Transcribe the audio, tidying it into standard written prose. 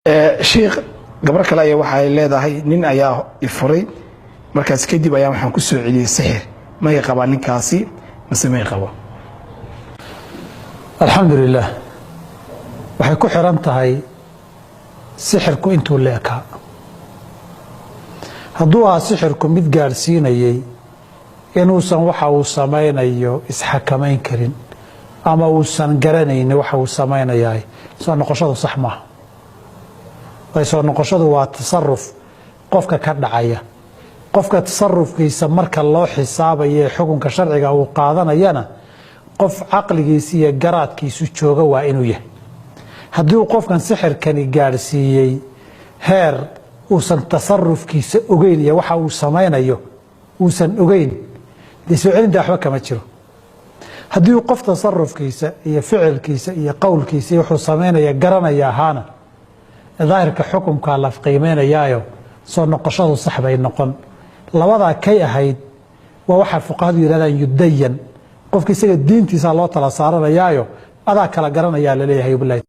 Shiikh, gabar kale ayaa waxay leedahay: nin ayaa ifuray, markaas kadib ayaa waxaan ku soo celiyey sixir. May qabaa ninkaasi mase may qabo? Alxamdu lilah. Waxay ku xiran tahay sixirku intuu la ekaa. Hadduu ahaa sixirku mid gaadhsiinayey inuusan waxa uu samaynayo isxakamayn karin ama uusan garanaynin waxa uu samaynayaay, soo noqoshadu sax maaha. Way soo noqoshadu waa tasaruf qofka ka dhacaya. Qofka tasarufkiisa marka loo xisaabayo ee xukunka sharciga uu qaadanayana, qof caqligiisa iyo garaadkiisu jooga waa inuu yahay. Haddii uu qofkan sixirkani gaadhsiiyey heer uusan tasarufkiisa ogeyn iyo waxa uu samaynayo uusan ogeyn, dee soo celinta waxba kama jiro. Haddii uu qof tasarufkiisa iyo ficilkiisa iyo qowlkiisa iyo wuxuu samaynaya garanaya ahaana, daahirka xukunkaa la qiimeynayaayo soo noqoshadu sax bay noqon. Labadaa kay ahayd waa waxaa fuqahadu yidhahdaan yudayan. Qofka isaga diintiisa loo tala saaranayaayo, adaa kala garanayaa laleeyahay. Bilahi.